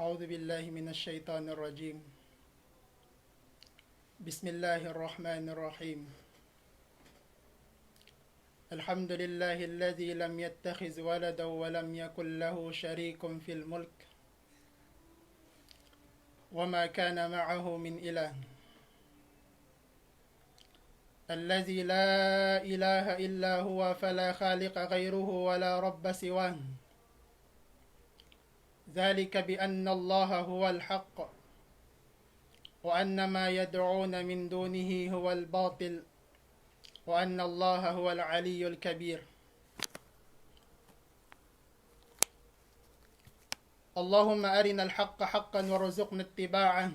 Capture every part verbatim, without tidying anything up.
أعوذ بالله من الشيطان الرجيم. بسم الله الرحمن الرحيم. الحمد لله الذي لم يتخذ ولدا ولم يكن له شريك في الملك وما كان معه من إله، الذي لا إله إلا هو فلا خالق غيره ولا رب سواه، ذلك بأن الله هو الحق وأن ما يدعون من دونه هو الباطل وأن الله هو العلي الكبير. اللهم أرنا الحق حقا وارزقنا اتباعه،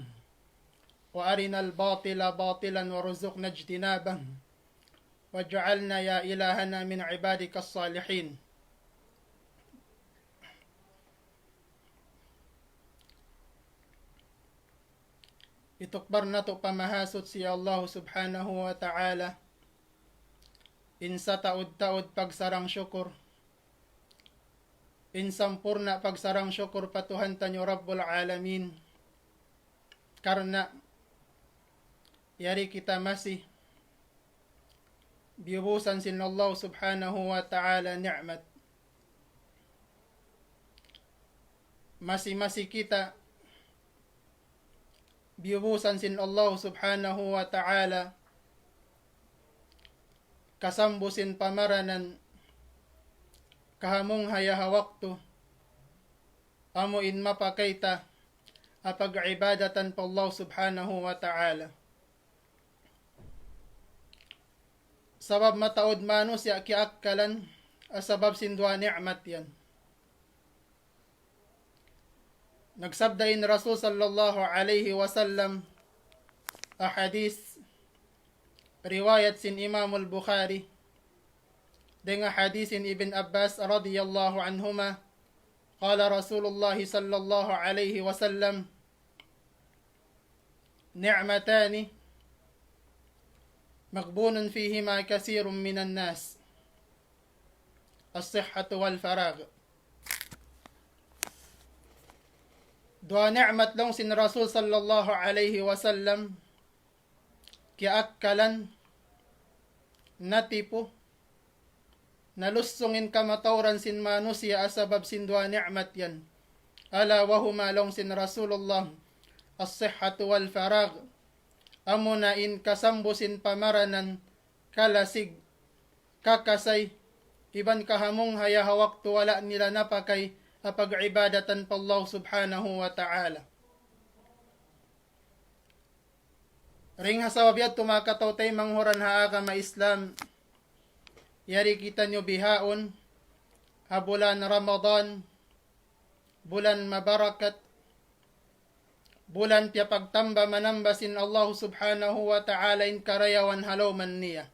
وأرنا الباطل باطلا وارزقنا اجتنابه، واجعلنا يا إلهنا من عبادك الصالحين. Itukbal natu' pa Mahasuchi Allah Subhanahu wa Ta'ala in sataud-taud pagsarang-sukul, in sampurna' pagsarang-sukul pa Tuhan taniyu Rabbul Alamin. Karna' yari kita masi biyubusan sin Allah Subhanahu wa Ta'ala ni'mat. Masi-masi kita biyubusan sin Allah Subhanahu wa Ta'ala kasambu sin pamaranan kahamung haya ha waktu amu in mapakay ta ha pag-ibadatan pa Allah Subhanahu wa Ta'ala. Sabab mataud manusiya' kiyaakkalan, ah, sabab sin duwa ni'mat yan. Nagsabda in Rasul sallallahu alayhi wasallam, ah, hadith, riwayat sin Imam al-Bukhari, dayn ha hadith sin Ibn Abbas radiyallahu anhuma, قال رسول الله صلى الله عليه وسلم: نعمتان مغبون فيهما كثير من الناس، الصحة والفراغ. Duwa ni'mat laung sin Rasul sallallahu alayhi wasallam, kiyaakkalan, natipu, nalusung in kamatauran sin manusiya' ha sabab sin duwa ni'mat yan. ألا وهما laung sin Rasulullah, الصحة والفراغ. Amuna in kasambu sin pamaranan, kalasig, kakasay, iban kahamung haya ha waktu wala' nila napakay ha pag-ibadatan pa Allah Subhanahu wa Ta'ala. Dayn ha sabab yadtu, manga kataw-taymanghuran ha agama Islam, yari kitaniyu bihaun ha bulan Ramadan, bulan mabarakat, bulan piyapagtamba-manamba sin Allah Subhanahu wa Ta'ala in karayawan ha lawm niya.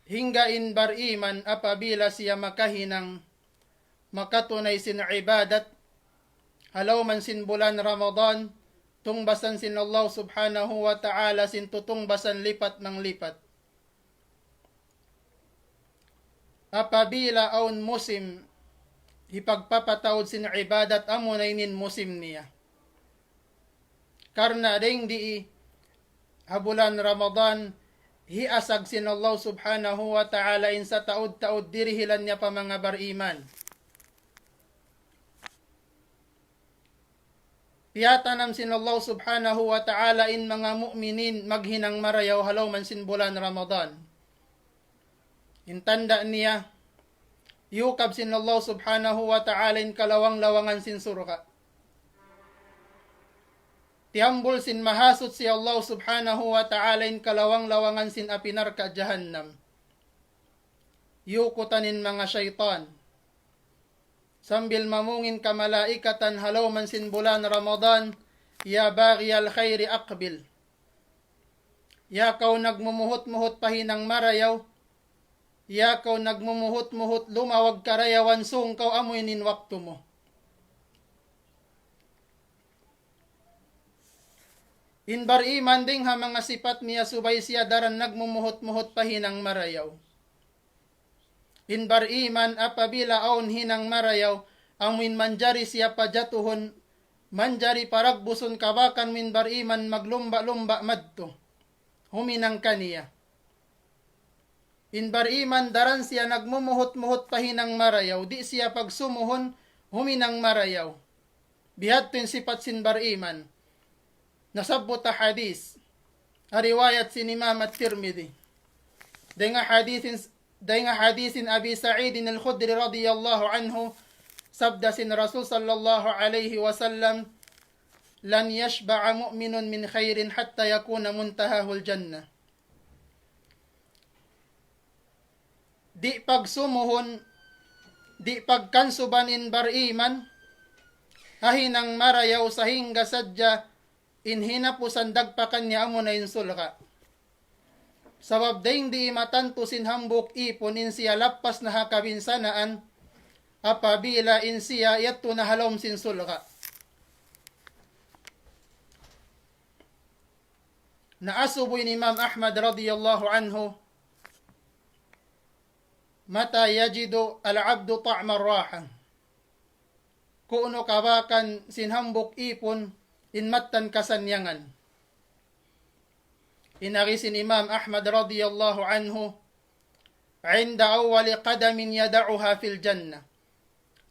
Hangkan in bariman apabila siya makahinang, makatunay sin ibadat ha lawm sin bulan Ramadan, tungbasan sin Allah Subhanahu wa Ta'ala sin tutungbasan lipat-manglipat. Apabila awn musim hipagpapataud sin ibadat, amuna ini in musim niya. Karna' dayn di ha bulan Ramadan, hiyasag sin Allah Subhanahu wa Ta'ala in sataud-taud dirihilan niya pa manga bariman. Piyatanam sin Allah Subhanahu wa Ta'ala in manga mu'minin maghinang marayaw ha lawm sin bulan Ramadan. In tanda' niya, iyukab sin Allah Subhanahu wa Ta'ala in kalawang-lawangan sin surga'. Tiyambul sin Mahasuchi Allah Subhanahu wa Ta'ala in kalawang-lawangan sin api narka' jahannam. Iyukutan in manga saytan. Sambil mamung in kamalaikatan ha lawm sin bulan Ramadan, يا باغي الخير أقبل. Ya kaw nagmumuhut-muhut pa hinang marayaw, ya kaw nagmumuhut-muhut lumawag karayawan, sūng kaw, amu ini in waktu mu. In bariman dayn ha manga sipat niya subay siya daran nagmumuhut-muhut pa hinang marayaw. In bariman apabila awn hinang marayaw, amuin manjari siya pajatuhun, manjari paragbusun kabakan min bariman maglumba-lumba madtu. Huminang kaniya. In bariman daran siya nagmumuhut-muhut pa hinang marayaw, di' siya pagsumuhun huminang marayaw. Bihadtu in sipat sin bariman. Nasabbut ha hadith. Ha riwayat sin Imam At-Tirmidhi. Dayn ha hadith in, dayn ha hadith in Abi Sa'id Al-Khudri radiyallahu anhu, sabda sin Rasul sallallahu alayhi wasallam, لن يشبع مؤمن من خير حتى يكون منتهاه الجنة. Di' pagsumuhun, di' pagkansuban in bariman, ha hinang marayaw sahingga sadja in hinapusan dagpakan niya amuna in sulga'. Sabab dayng di' matantu sin hambuuk ipun in siya lappas na ha kabinsanaan, apabila in siya yadtu na ha lawm sin sulga'. Naasubu in Imam Ahmad radiyallahu anhu, متى يجد العبد طعم الراحة. Ku'nu kabakan sin hambuuk ipun in mattan kasannyangan. In agi sin Imam Ahmad radiyallahu anhu, عند أول قدم يضعها في الجنة.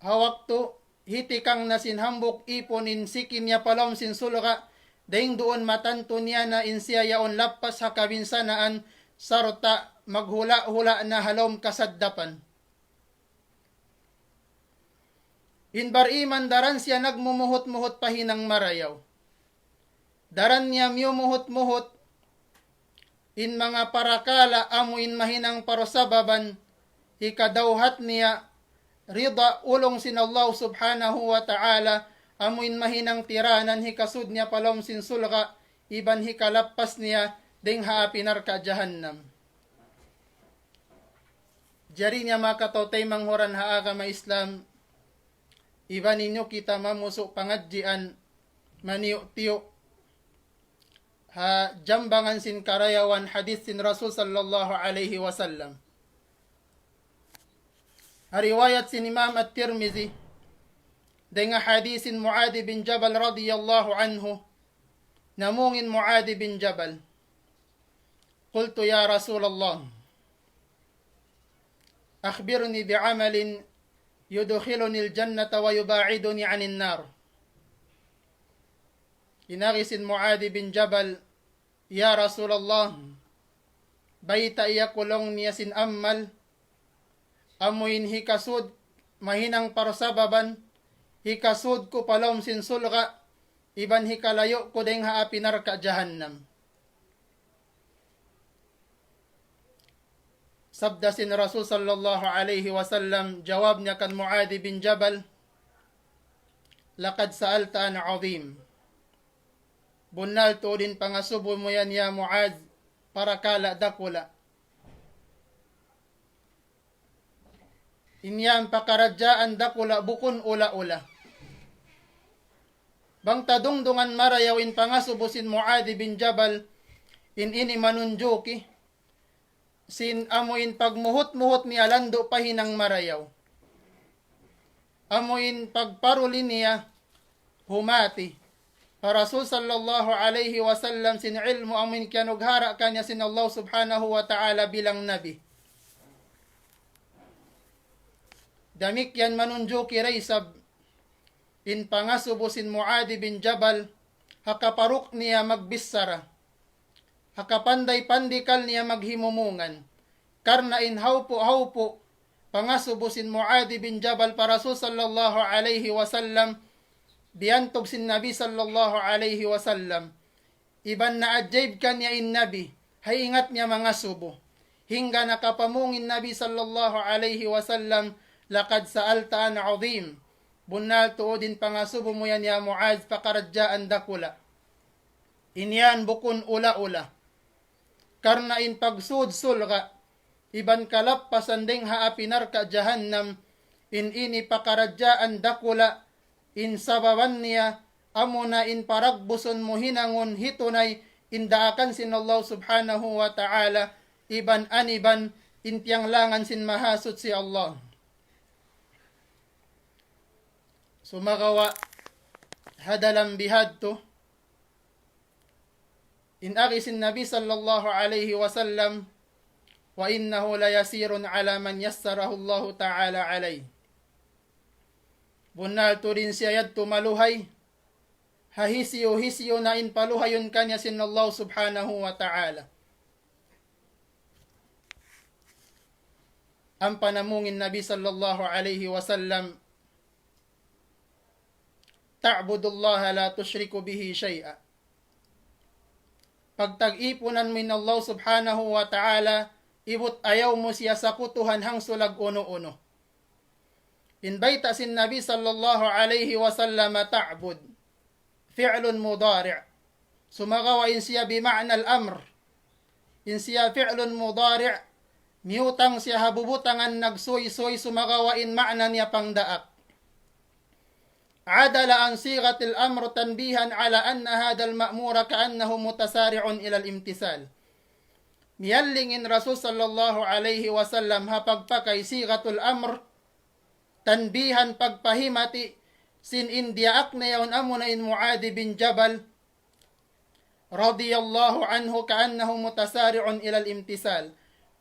Ha waktu hitikang na sin hambuuk ipun in siki niya pa lawm sin sulga', dayng duun matantu niya na in siya yaun lappas ha kabinsanaan, sarta' maghula'-hula' na ha lawm kasaddapan. In bariman daran siya nagmumuhut-muhut pa hinang marayaw. Daran niya miyumuhut-muhut in manga parakala' amu in mahinang parsababan hikadawhat niya rida ulung sin Allah subhanahu wa ta'ala, amu in mahinang tiranan hikasud niya pa lawm sin sulga' iban hikalappas niya dayng ha api narka' jahannam. Jari niya manga kataw-taymanghuran ha agama Islam, iban niyu kita mamusu' pangadjian maniyu'-tiyu' ha jambangan sin karayawan hadith sin Rasul sallallahu alayhi wasallam. Ha riwayat sin Imam At-Tirmidhi, dayng ha hadith sin Muadh bin Jabal radiyallahu anhu, namung in Muadh bin Jabal, قلت يا رسول الله أخبرني بعمل يدخلني الجنة ويباعدني عن النار. In agi sin Muadh bin Jabal, "Ya Rasulullah, baytai aku laung niya sin amal, amu in hikasud, mahinang parsababan, hikasud ku pa lawm sin sulga', iban hikalayu' ku dayng ha api narka' jahannam." Sabda sin Rasul sallallahu alayhi wasallam, jawab niya kan Muadh bin Jabal, "لقد سألت عن عظيم." Bunnal tuud in pangasubu mu yan, ya Muadh, parakala' dakula'. In yan pakaradjaan dakula', bukun ula-ula. Bang ta dungdungan marayaw in pangasubu sin Muadh bin Jabal, in ini manunjuki sin amu in pagmuhut-muhut niya landu' pa hinang marayaw. Amu in pagparuli niya humati pa Rasul sallallahu alayhi wasallam sin ilmu' amu in kiyanughara' kaniya sin Allah subhanahu wa ta'ala bilang nabi. Damikkiyan manunjuki da isab in pangasubu sin Muadh bin Jabal, ha kaparuk niya magbichara, ha kapanday-pandikal niya maghimumungan. Karna' in hawpu'-hawpu' pangasubu sin Muadh bin Jabal pa Rasul sallallahu alayhi wasallam, biyantug sin Nabi sallallahu alayhi wasallam. Iban naajaib kaniya in Nabi, ha ingat niya mangasubu. Hangkan nakapamung in Nabi sallallahu alayhi wasallam, "لقد سألت عن عظيم." Bunnal tuud in pangasubu mu yan, ya Muadh, pakaradjaan dakula'. In yan bukun ula-ula. Karna' in pagsud sulga', iban kalappasan dayng ha api narka' jahannam, in ini pakaradjaan dakula', in sababan niya, amuna in paragbusun mu hinangun hitunay in daakan sin Allah subhanahu wa ta'ala, iban aniban in piyanglangan sin Mahasuchi Allah. Sumagawa' ha dalam bihadtu, in agi sin Nabi sallallahu alayhi wasallam, وإنه ليسير على من يسره الله تعالى عليه. Bunnal tuud in siya yadtu maluhay, ha hisiyu-hisiyu na in paluhayun kaniya sin Allah subhanahu wa ta'ala. Ampa namung in Nabi sallallahu alayhi wasallam, تعبد الله لا تشرك به شيئا. Pagtag-ipunan mu in Allah subhanahu wa ta'ala, ibut ayaw mu siya sakutuhan hangsulag unu-unu. In bayta' sin Nabi sallallahu alayhi wasallam تعبد. فعل مضارع. Sumagawa' in siya بمعنى الأمر. In siya فعل مضارع, miyutang siya ha bubutangan nagsuysuy, sumagawa' in ma'na niya pangdaak. عدل عن صيغة الأمر تنبيها على أن هذا المأمور كأنه متسارع إلى الامتثال. Miyalling in Rasul sallallahu alayhi wasallam ha pagpakay صيغة الأمر, tanbihan, pagpahimati, sin in diyaak na yaun amuna in Muadh bin Jabal radiyallahu anhu كأنه متسارع إلى الامتثال.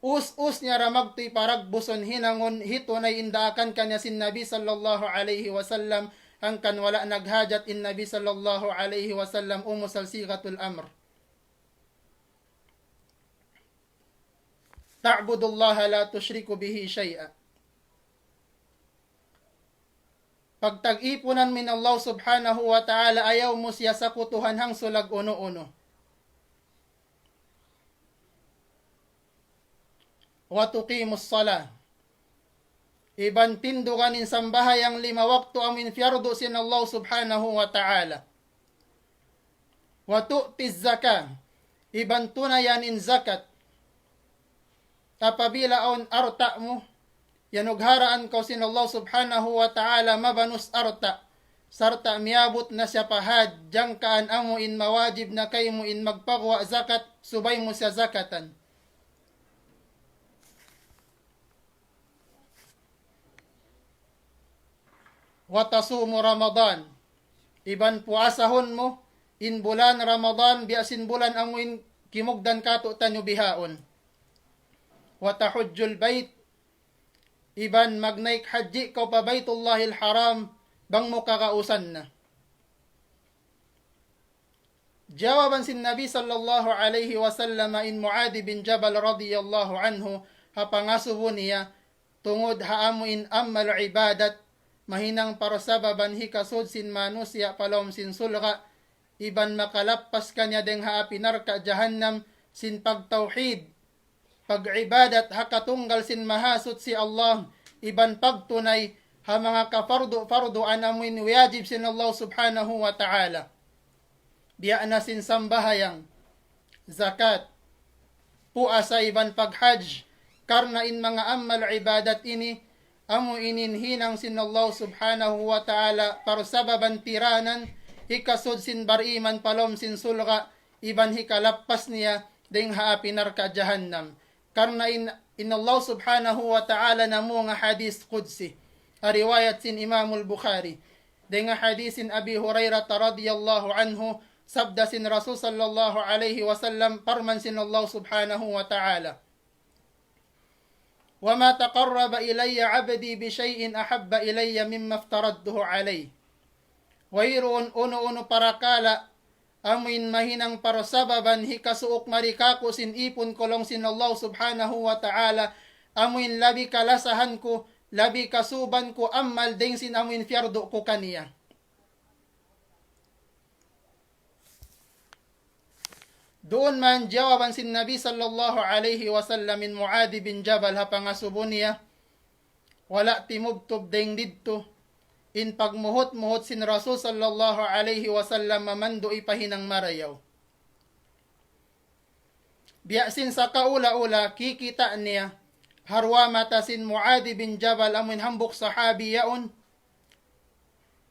Us-us niya ra magtuy paragbusun hinangun hitunay in daakan kaniya sin Nabi sallallahu alayhi wasallam, hangkan wala' naghajat in Nabi sallallahu alayhi wasallam umusal صيغة الأمر. تعبد الله لا تشرك به شيئا. Pagtag-ipunan mu in Allah subhanahu wa ta'ala, ayaw mu siya sakutuhan hangsulag unu-unu. وتقيم الصلاة. Iban tindugan in sambahayang lima waktu amuin fiyardu sin Allah subhanahu wa ta'ala. وتؤتي الزكاة. Iban tunayan in zakat. Apabila awn alta' mu, iyanugharaan kaw sin Allah subhanahu wa ta'ala mabanus alta', sarta' miyabut na siya pa had jangkaan amuin mawajib na kaymu in magpaguwa' zakat, subay mu siya zakatan. وتصوم رمضان. Iban puasahun mu in bulan Ramadan, biya' sin bulan amuin kimugdan kātu'niyu bihaun. وتحج البيت. Iban magnaik hajji kaw pa Baytullahil Haram, bang mu kagausan na. Jawaban sin Nabi sallallahu alayhi wasallam in Muadh bin Jabal radiyallahu anhu, ha pangasubu niya, tungud ha amuin amal ibadat, mahinang parsababan hikasud sin manusiya' pa lawm sin sulga', iban makalappas kaniya dayng ha api narka' jahannam, sin pagtawhid, pag-ibadat ha katunggal sin Mahasuchi Allah, iban pagtunay ha manga kapardu-parduan amuin wiyajib sin Allah subhanahu wa ta'ala. Biya' na sin sambahayang, zakat, puasa iban paghajj, karna' in manga amal ibadat ini, amu ini in hinang sin Allah subhanahu wa ta'ala, parsababan tiranan, hikasud sin bariman pa lawm sin sulga', iban hikalappas niya dayng ha api narka' jahannam. Karna' in, in Allah subhanahu wa ta'ala namung ha hadith qudsi. Ha riwayat sin Imamul Bukhari. Dayng ha hadith sin Abi Hurairah radiyallahu anhu, sabda sin Rasul sallallahu alayhi wasallam, parman sin Allah subhanahu wa ta'ala. وما تقرب إلي عبدي بشيء أحب إلي مما افترضته عليه. Wayruun unu-unu parakala' amuin mahinang parsababan hikasuuk mari kāku' sin ipun ku laung sin Allah subhanahu wa ta'ala, amuin labi kalasahan ku, labi kasuban ku amal dayng sin amuin fiyardu ku kaniya. Duun man jawaban sin Nabi sallallahu alayhi wasallam in Muadh bin Jabal ha pangasubu niya, wala' timubtub dayng didtu in pagmuhut-muhut sin Rasul sallallahu alayhi wasallam mamandu' ipahinang marayaw. Biya' sin sakaula-ula kikita' niya ha duwa mata sin Muadh bin Jabal amuin hambuuk sahabi yaun.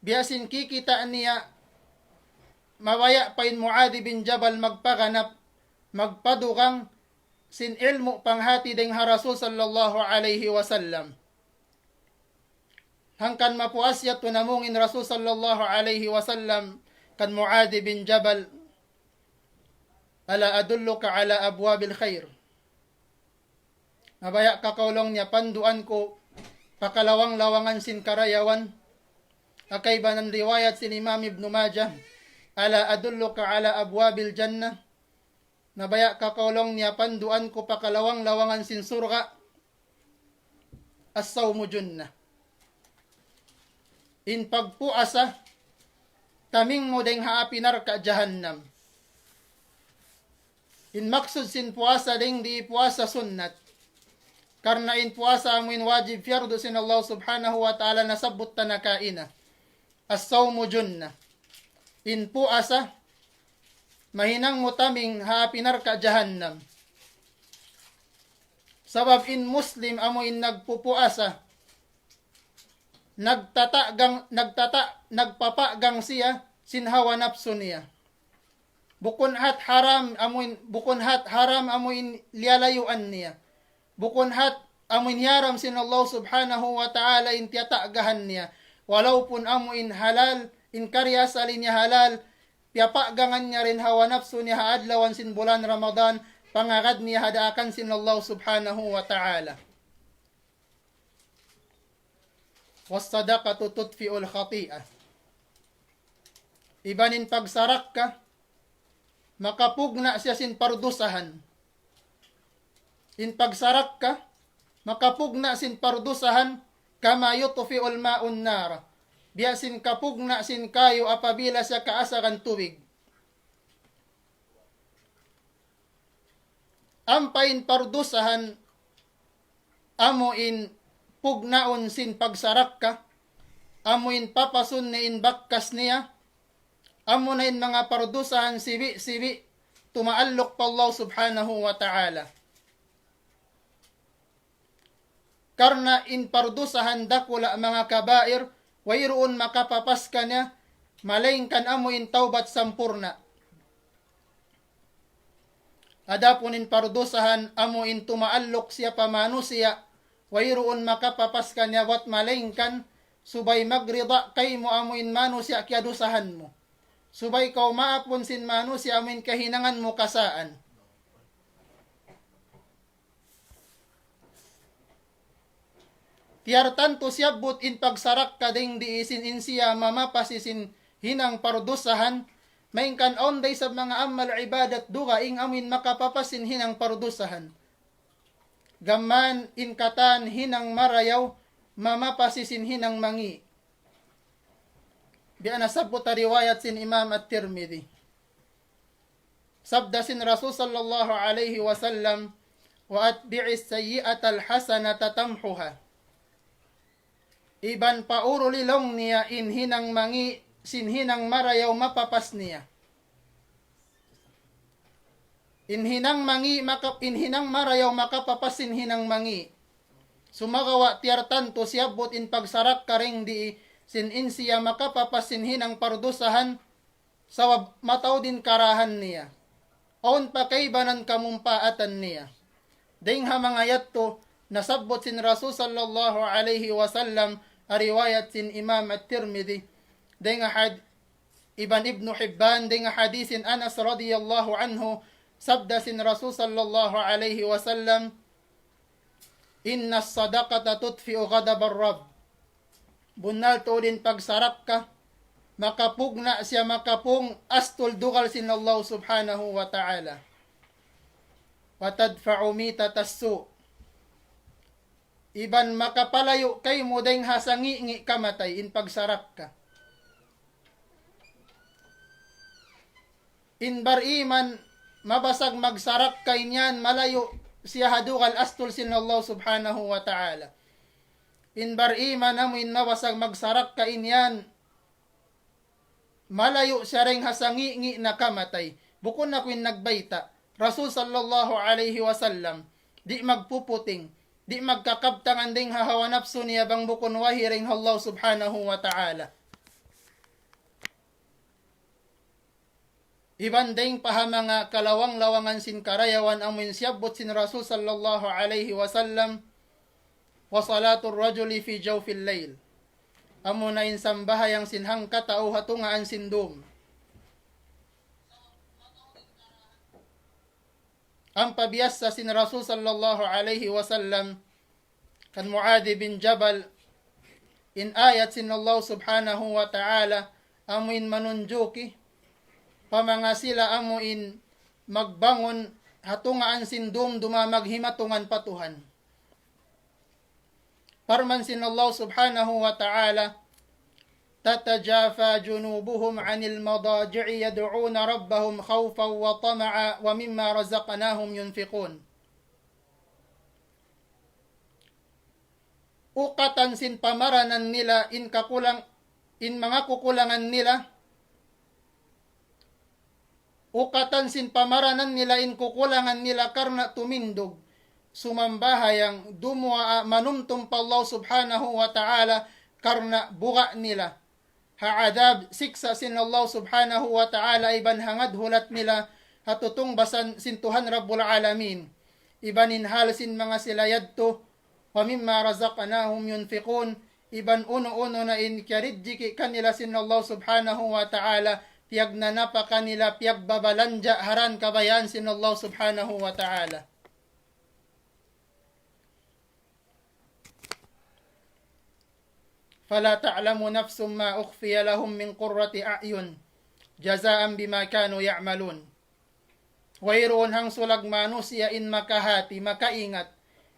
Biya' sin kikita' niya, mabaya' pa in Muadh bin Jabal magpaganap, magpadugang sin ilmu' panghati dayng ha Rasul sallallahu alayhi wasallam. Hangkan mapuas yadtu namung in Rasul sallallahu alayhi wasallam kan Muadh bin Jabal, ألا أدلك على أبواب الخير؟ Mabaya' ka kaw laung niya panduan ku pa kalawang-lawangan sin karayawan. Kaibanan riwayat sin Imam Ibn Majah, ألا أدلك على أبواب الجنة؟ Mabaya' ka kaw laung niya panduan ku pa kalawang-lawangan sin surga'. الصوم جنة. In pagpuasa, taming mu dayng ha api narka' jahannam. In maksud sin puasa dayng di puasa sunnat. Karna' in puasa amu in wajib fiyardu sin Allah subhanahu wa ta'ala nasabbut ta na kaina. الصوم جنة. In puasa, mahinang mu taming ha api narka' jahannam. Sabab in Muslim amu in nagpupuasa, nagtatagang, nagtata-, nagpapagang siya sin hawa napsu niya. Bukun hat haram amu in, bukun hat haram amu in liyalayuan niya. Bukun hat amu in hiyaram sin Allah subhanahu wa ta'ala in tiyatagahan niya. Walaupun amu in halal, in kariasali niya halal, piyapagangan niya dayn hawa napsu niya ha adlawan sin bulan Ramadan, pangagad niya ha daakan sin Allah subhanahu wa ta'ala. والصدقة تطفئ الخطيئة. Iban in pagsarakka, makapugna' siya sin pardusahan. In pagsarakka, makapugna' sin pardusahan, كما يطفئ الماء النار. Biya' sin kapugna' sin kayu apabila siya kaasagan tubig. Ampa in pardusahan amu in pugnaun sin pagsarakka, amu in papasun niya in bakkas niya, amu na in manga pardusahan sibi'-sibi' tumaalluk pa Allah subhanahu wa ta'ala. Karna' in pardusahan dakula' manga kabair, wayruun makapapas kaniya, malaingkan amu in tawbat sampurna'. Adapun in pardusahan amu in tumaalluk siya pa manusiya', wayruun makapapas kaniya bat malaingkan subay magrida kaymu amu in manusiya' kiyadusahan mu. Subay kaw maapun sin manusiya' amu in kahinangan mu kasaan. Tiyartantu siyabbut in pagsarakka dayng di sin in siya mamapasi sin hinang pardusahan, malayngkan awn da isab manga amal ibadat dugaing amu in makapapas sin hinang pardusahan. Gam mayan in katan hinang marayaw, mamapasi sin hinang mangi'. Biya' na sabbut ha riwayat sin Imam At-Tirmidhi. Sabda sin Rasul sallallahu alayhi wasallam, وأتبع السيئة الحسنة تمحها. Iban pauruli laung niya in hinang mangi' sin hinang marayaw mapapas niya. In hinang mangi' maka-, in hinang marayaw makapapas sin hinang mangi'. Sumagawa' tiyartantu siyabbut in pagsarakka dayng di sin in siya makapapas sin hinang pardusahan, sabab mataud in karahan niya. Awn pa kaibanan kamumpaatan niya. Dayng ha manga yadtu, nasabbut sin Rasul sallallahu alayhi wasallam, ha riwayat sin Imam At-Tirmidhi, dayng ha had-, iban Ibnu Hibban, dayng ha hadith sin Anas radiyallahu anhu, sabda sin Rasul sallallahu alayhi wasallam, إن الصدقة تطفئ غضب الرب. Bunnal tuud in pagsarakka, makapugna' siya makapung astul dugal sin Allah subhanahu wa ta'ala. وتدفع ميتة السوء. Iban makapalayu' kaymu dayng ha sangi'-ngi' kamatay in pagsarakka. In bariman, mabasag magsarakka in yan, malayu' siya ha dugal astul sin Allah subhanahu wa ta'ala. In bariman amu in mabasag magsarakka in yan, malayu' siya dayng ha sangi'-ngi' na kamatay. Bukun aku in nagbayta'. Rasul sallallahu alayhi wasallam, di' magpuputing, di' magkakabtangan dayng ha hawa napsu niya bang bukun wahi dayng ha Allah subhanahu wa ta'ala. Iban dayng pa ha manga kalawang-lawangan sin karayawan amu in siyabbut sin Rasul sallallahu alayhi wasallam, وصلاة الرجل في جوف الليل. Amuna in sambahayang sin hangkatau ha tungaan sin dum. Ampa biyassa sin Rasul sallallahu alayhi wasallam kan Muadh bin Jabal, in ayat sin Allah subhanahu wa ta'ala, amu in manunjuki, pa manga sila amu in magbangun ha tungaan sin dum duma maghimatungan pa Tuhan. Parman sin Allah subhanahu wa ta'ala, تتجافى جنوبهم عن المضاجع يدعون ربهم خوفا وطمعا ومما رزقناهم ينفقون. Ukatan sin pamaranan nila in kakulang, in manga kukulangan nila, ukatan sin pamaranan nila in kukulangan nila karna' tumindug, sumambahayang, dumuwaa, manumtum pa Allah subhanahu wa ta'ala karna' buga' nila ha adab, siksa' sin Allah subhanahu wa ta'ala iban hangad hulat nila ha tutungbasan sin Tuhan Rabbul Alamin. Iban in hal sin manga sila yadtu, ومما رزقناهم ينفقون, iban unu-unu na in kiyarijiki kanila sin Allah subhanahu wa ta'ala, piyagnanapaka nila, piyagbabalanja' ha dan kabayaan sin Allah subhanahu wa ta'ala. فلا تعلم نفس ما أخفي لهم من قرة أعين جزاء بما كانوا يعملون. Wayruun hangsulag manusiya' in makahati, makaingat,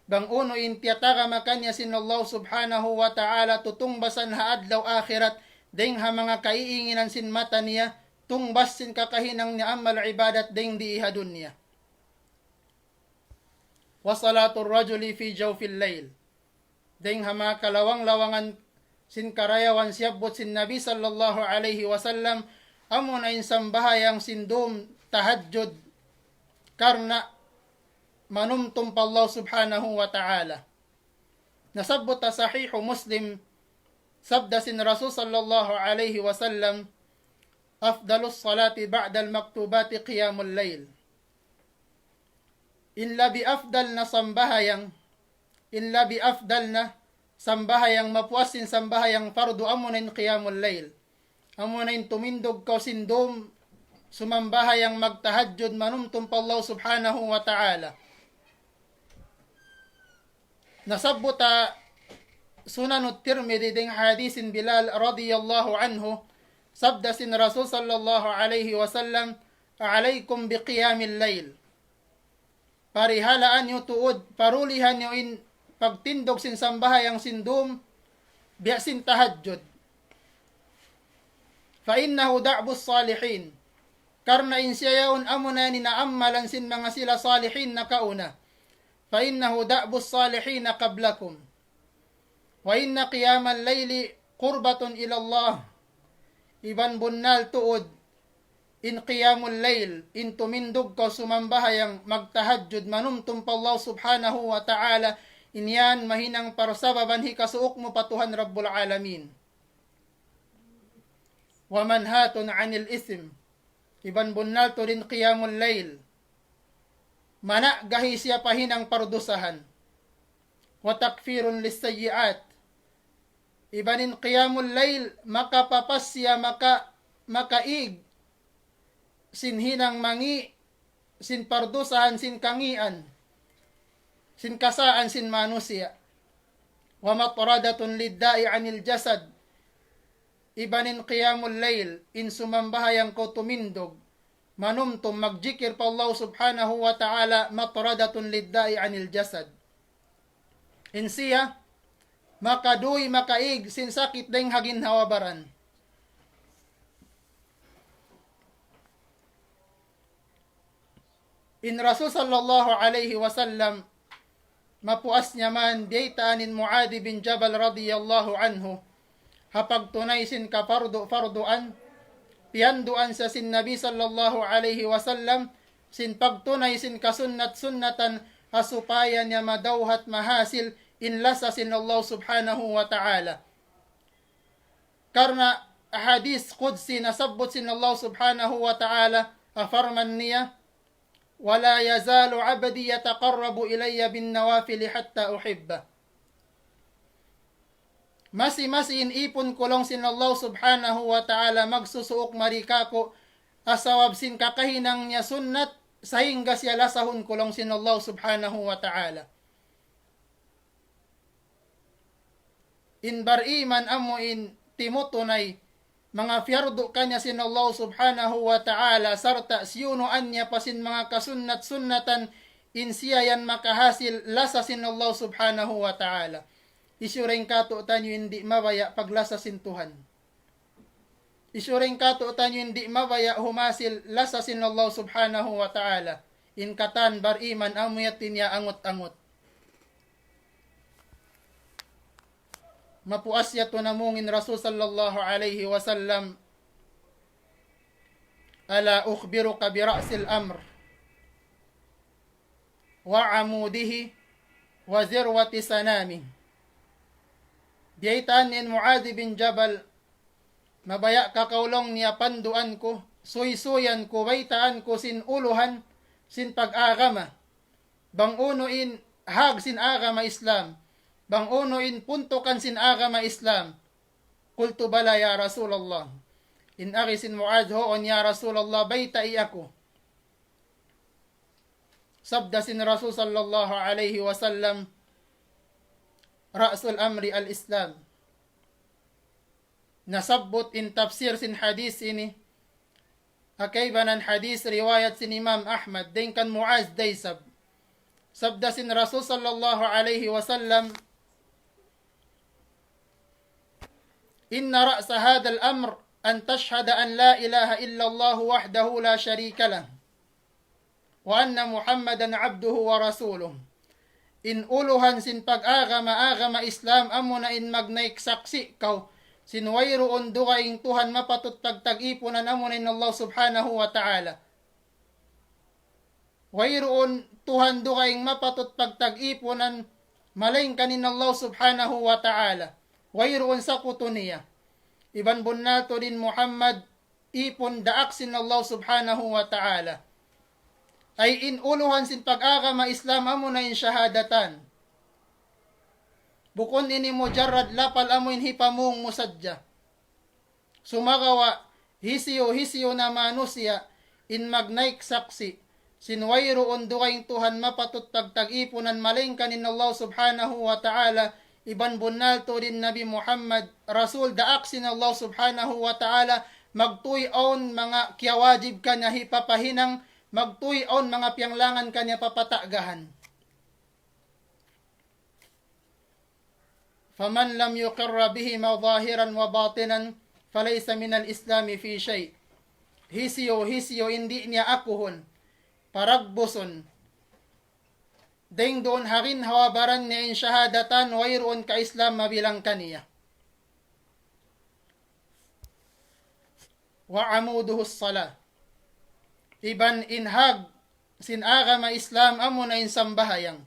bang unu in tiyatagama kaniya sin Allah subhanahu wa ta'ala tutungbasan ha adlaw akhirat, dayng ha manga kaiinginan sin mata niya, tungbas sin kakahinang niya amal ibadat dayng di ha dunya. وصلاة الرجل في جوف الليل. Dayng ha manga kalawang-lawangan sin karayawan siyabbut sin Nabi sallallahu alayhi wasallam, amuna in sambahayang sin dum tahajjud karna' manumtum pa Allah subhanahu wa ta'ala. Nasabbut ha Sahihu Muslim, sabda sin Rasul sallallahu alayhi wasallam, أفضل الصلاة بعد المكتوبات قيام الليل. In labi afdal na sambahayang, in labi afdal na sambahayang mapuas sin sambahayang fardu amuna in qiyamul layl. Amuna in tumindug kaw sin dum, sumambahayang magtahajjud manumtum pa Allah subhanahu wa ta'ala. Nasabbut ha Sunan Tirmidhi dayng hadith sin Bilal radiyallahu anhu, sabda sin Rasul sallallahu alayhi wasallam, عليكم بقيام الليل. Parihalaan niyu tuud, parulihan niyu in pagtindug sin sambahayang sin dum, biya' sin tahajjud. فإنه دأب الصالحين. Karna' in siya yaun amuna in inaammalan sin manga sila salihin nakauna. فإنه دأب الصالحين قبلكم. وإن قيام الليل قربة إلى الله. Iban bunnal tuud, in qiyamul layl, in tumindug kaw sumambahayang magtahajjud manumtum pa Allah subhanahu wa ta'ala, in yan mahinang parsababan hikasuuk mu pa Tuhan Rabbul Alamin. ومنهاة عن الإثم. Iban bunnal tuud in qiyamul layl, managahi siya pa hinang pardusahan. وتكفير للسيئات. Iban in qiyamul layl, makapapas siya, maka-, makaig sin hinang mangi', sin pardusahan, sin kangian, sin kasaan sin manusiya'. ومطردة للداء عن الجسد. Iban in qiyamul layl, in sumambahayang kaw tumindug, manumtum magjikil pa Allah subhanahu wa ta'ala, مطردة للداء عن الجسد. In siya, makaduy, makaig sin sakit dayng ha ginhawa-baran. In Rasul sallallahu alayhi wasallam, mapuas niya man biyaytaan in Muadh bin Jabal radiyallahu anhu, ha pagtunay sin kapardu-parduan, piyanduan siya sin Nabi sallallahu alayhi wasallam, sin pagtunay sin kasunnat-sunnatan, ha supaya niya madawhat mahasil in lasa sin Allah subhanahu wa ta'ala. Karna' hadith qudsi nasabbut sin Allah subhanahu wa ta'ala, ha parman niya, ولا يزال عبدي يتقرب إلي بالنوافل حتى أحبه. Masi-masi in ipun ku laung sin Allah subhanahu wa ta'ala magsusuuk mari kāku', sabab sin kakahinang niya sunnat, sahingga siya lasahun ku laung sin Allah subhanahu wa ta'ala. In bariman amu in timutunay manga piyardu kaniya sin Allah subhanahu wa ta'ala, sarta' siyunuan niya pa sin manga kasunnat-sunnatan, in siya yan makahasil lasa sin Allah subhanahu wa ta'ala. Hisiyu dayn kātu'niyu in di' mabaya' paglasa sin Tuhan? Hisiyu dayn kātu'niyu in di' mabaya' humasil lasa sin Allah subhanahu wa ta'ala? In katan bariman amu yadtu in iyaangut-angut. Mapuas yadtu namung in Rasul sallallahu alayhi wasallam, ألا أخبرك برأس الأمر وعموده وذروة سنامه. Biyaytaan in Muadh bin Jabal, mabaya' ka kaw laung niya panduan ku, suysuyan ku, baytaan ku sin uluhan sin pag-agama. Bang unu in hag sin agama Islam, bang unu in puntukan sin agama Islam. قلت بلى يا رسول الله. In agi sin Muadh, huun ya Rasulullah, baytai aku. Sabda sin Rasul sallallahu alayhi wasallam, رأس الأمر الإسلام. Nasabbut in tafsir sin hadith ini, ha kaibanan hadith riwayat sin Imam Ahmad, dayn kan Muadh da isab. Sabda sin Rasul sallallahu alayhi wasallam, إن رأس هذا الأمر أن تشهد أن لا إله إلا الله وحده لا شريك له وأن محمدا عبده ورسوله. In uluhan sin pag-agama, agama Islam, amuna in magnaik saksi' kaw sin wayruun dugaing Tuhan mapatut pagtagipunan, amuna in Allah subhanahu wa ta'ala. Wayruun Tuhan dugaing mapatut pagtagipunan, malaingkan in Allah subhanahu wa ta'ala. Wayruun sakutu niya. Iban bunnal tuud in Muhammad ipun daak sin Allah subhanahu wa ta'ala. Ay in uluhan sin pag-agama Islam amuna in shahadatan. Bukun ini mujarrad lapal amu in hipamung mu sadja. Sumagawa', hisiyu-hisiyu na manusiya' in magnaik saksi' sin wayruun dugaing Tuhan mapatut pagtagipunan malaingkan in Allah subhanahu wa ta'ala, iban bunnal tuud in Nabi Muhammad, Rasul daak sin Allah subhanahu wa ta'ala, magtuy awn manga kiyawajib kaniya hipapahinang, magtuy awn manga piyanglangan kaniya papatagahan. فمن لم يقر بهما ظاهرا وباطنا فليس من الإسلام في شيء. Hisiyu-hisiyu in di' niya akuhun, paragbusun, dayn duun ha ginhawa-baran niya in shahadatan, wayruun ka Islam mabilang kaniya. وعموده الصلاة. Iban in hag sin agama Islam amuna in sambahayang.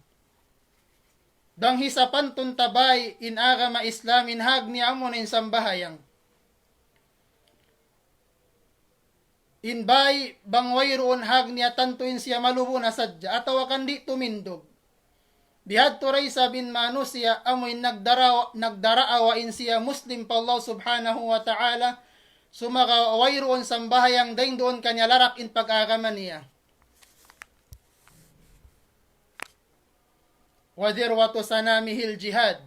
Bang hisapantun ta bay in agama Islam in hag niya amuna in sambahayang. In bay bang wayruun hag niya tantu in siya malubu na sadja atawa kan di' tumindug. Bihadtu da isab in manusiya' amu in nagdara-, nagdaraawa in siya Muslim pa Allah subhanahu wa ta'ala, sumagawa' wayruun sambahayang dayn duun kaniya larak in pag-agama niya. وذروة سنامه الجهاد.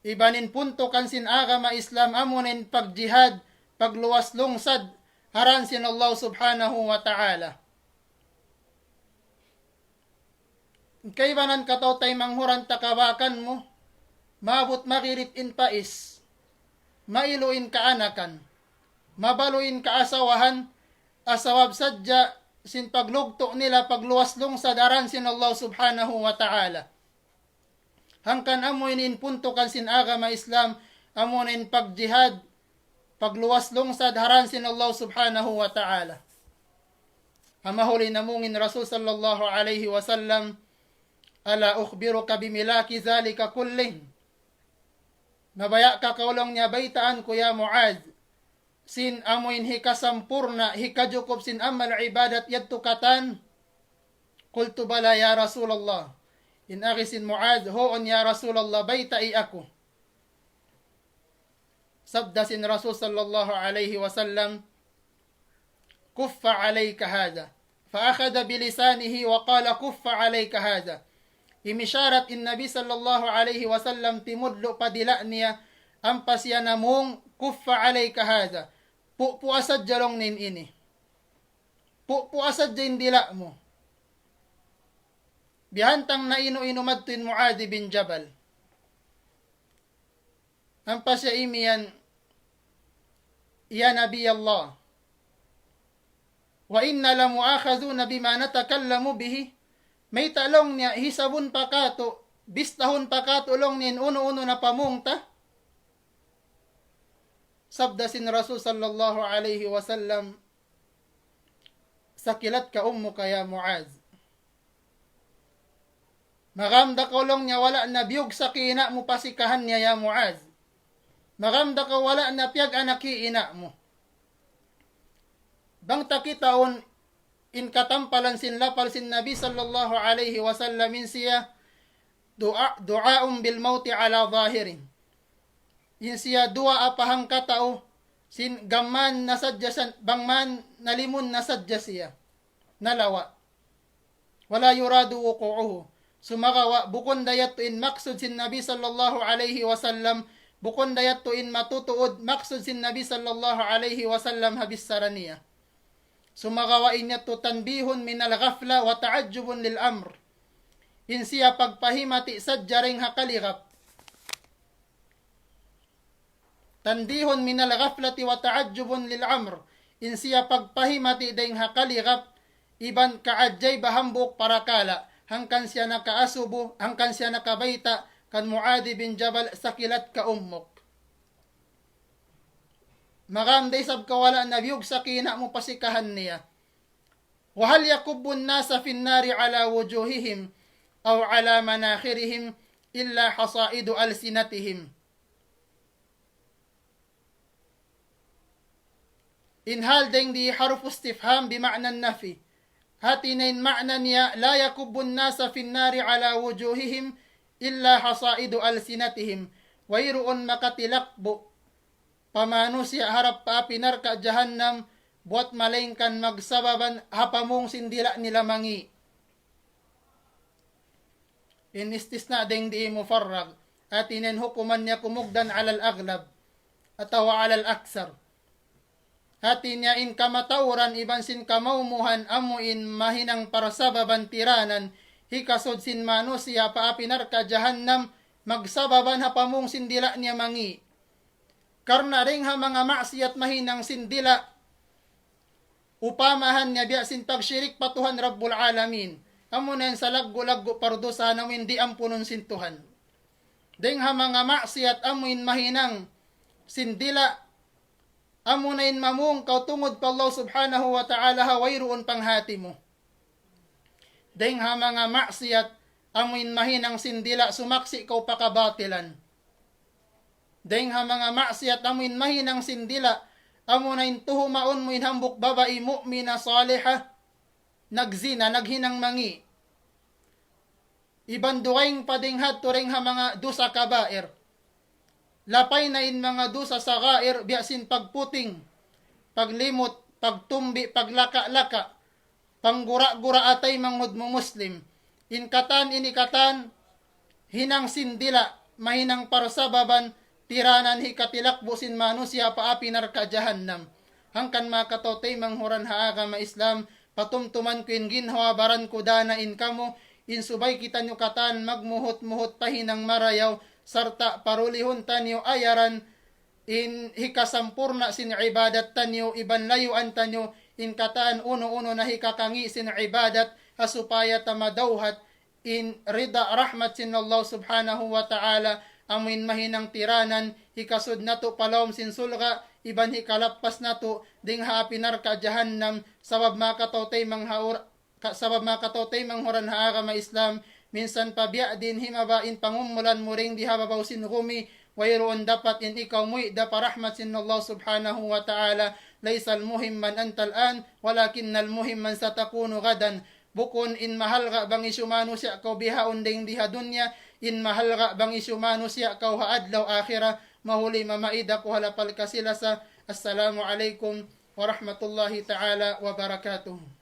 Iban in puntukan sin agama Islam amuna in pagjihad, pagluwas lungsad, ha dān sin Allah subhanahu wa ta'ala. Kaibanan kataw-taymanghuran ta kabakan mu, maabut magirit in pais, mailu in kaanakan, mabalu in kaasawahan, sabab sadja sin paglugtu' nila pagluwas lungsad ha dān sin Allah subhanahu wa ta'ala. Hangkan amu ini in puntukan sin agama Islam, amuna in pagjihad, pagluwas lungsad ha dān sin Allah subhanahu wa ta'ala. Amuna in agi sin Rasul sallallahu alayhi wasallam, ألا أخبرك بملاك ذلك كله؟ Mabaya' ka kaw laung niya baytaan ku ya Muadh, sin amu in hikasampurna', hikajukup sin amal ibadat yadtu katan? قلت بلى يا رسول الله. In agi sin Muadh, "Huun ya Rasulullah, baytai aku." Sabda sin Rasul sallallahu alayhi wasallam, "كف عليك هذا." فأخذ بلسانه وقال: "كف عليك هذا." Imisharat in Nabi sallallahu alayhi wasallam timudlu' pa dila' niya, ampa siya namung, "كف عليك هذا." Pu-, puasa jalong nin ini. Pu-, puasa in dila' mu. Bihantang na inu-inu madtu in Muadh bin Jabal. Ampa siya imiyan, "Ya Nabi Allah, وإنا لمؤاخذون بما نتكلم به." Mayta' laung niya, hisabun pa katu', bistahun pa katu' laung niya in unu-unu na pamung ta? Sabda sin Rasul sallallahu alayhi wasallam, "ثكلتك أمك يا معاذ." Magam da kaw laung niya wala' na biyugsak hi ina' mu pasikahan niya ya Muadh. Magam da kaw wala' na piyag-anak hi ina' mu. Bang ta kitaun in katampalan sin lapal sin Nabi sallallahu alayhi wasallam in siya du'a, دعاء بالموت على ظاهره. In siya duwaa pa hangkatau, sin gam mayan na sadja san-, bang mayan nalimun na sadja siya. Nalawa'. ولا يراد وقوعه. Sumagawa', bukun da yadtu in maksud sin Nabi sallallahu alayhi wasallam, bukun da yadtu in matutuud maksud sin Nabi sallallahu alayhi wasallam ha bichara niya. Sumagawa' in yadtu تنبيه من الغفلة وتعجب للأمر. In siya pagpahimati sadja dayn ha kaligap. تنبيه من الغفلة وتعجب للأمر. In siya pagpahimati dayn ha kaligap, iban kaajaiban hambuuk parakala', hangkan siya nakaasubu, hangkan siya nakabayta', kan Muadh bin Jabal, "ثكلتك أمك." Magam da isab kaw wala' na biyugsak hi ina' mu pasikahan niya. وهل يكب الناس في النار على وجوههم أو على مناخرهم إلا حصائد ألسنتهم. In hal dayn di حرف استفهام بمعنى النفي. Hati niya in ma'na niya, لا يكب الناس في النار على وجوههم إلا حصائد ألسنتهم. Wayruun makatilakbu' pa manusiya' harap pa api narka' jahannam, buwat malaingkan magsababan ha pamung sin dila' nila mangi'. In istisna' dayn di mufarrag. Hati niya in hukuman niya kumugdan على الأغلب atawa على الأكثر. Hati niya in kamatauran iban sin kamaumuhan amu in mahinang parsababan tiranan hikasud sin manusiya' pa api narka' jahannam magsababan ha pamung sin dila' niya mangi'. Karna' dayn ha manga maksiyat mahinang sin dila', upamahan niya biya' sin pagshirik pa Tuhan Rabbul Alamin. Amu na in salaggu'-laggu' pardusahan amu in di' ampunun sin Tuhan. Dayn ha manga maksiyat amu in mahinang sin dila', amu na in mamung kaw tungud pa Allah Subhanahu wa Ta'ala ha wayruun panghati mu. Dayn ha manga maksiyat amu in mahinang sin dila' sumaksi' kaw pa kabatilan. Dayn ha manga maksiyat amu in mahinang sin dila', amu na in tuhumaun mu in hambuuk babai mu'mina saliha, nagzina, naghinang mangi'. Iban dugaing pa dayn hadtu dayn ha manga dusa kabair. Lapay na in manga dusa sagair, biya' sin pagputing, paglimut, pagtumbi, paglaka-laka, panggura-gura ha taymanghud mu Muslim. In katan ini katan, hinang sin dila', mahinang parsababan, tiranan hikatilakbu' sin manusiya' pa api narka' jahannam. Hangkan manga kataw-taymanghuran ha agama Islam, patumtuman ku in ginhawa-baran ku dana in kamu, in subay kitaniyu katan magmuhut-muhut pa hinang marayaw, sarta' parulihun taniyu ayaran, in hikasampurna' sin ibadat taniyu, iban layuan taniyu, in katan unu-unu na hikakangi' sin ibadat, ha supaya ta madawhat, in rida rahmat sin Allah Subhanahu wa Ta'ala, amu in mahinang tiranan, hikasud natu' pa lawm sin sulga', iban hikalappas natu', dayn ha api narka' jahannam, sabab manga kataw-taymanghaur-, ka-, sabab manga kataw-taymanghuran ha agama Islam, minsan pa biya' diin himaba in pangumulan mu dayn di ha babaw sin gumi, wayruun dapat in ikaw muwi' da pa rahmat sin Allah Subhanahu wa Ta'ala, ليس المهم من أنت الآن، ولكن المهم من ستكون غدا. Bukun in mahalga' bang hisiyu manusiya' kaw bihaun dayng di ha dunya, in mahalga' bang hisiyu manusiya' kaw ha adlaw akhirat. Mahuli mamaid aku ha lapal kasi-lasa. Assalamu alaykum warahmatullahi ta'ala wabarakatuh.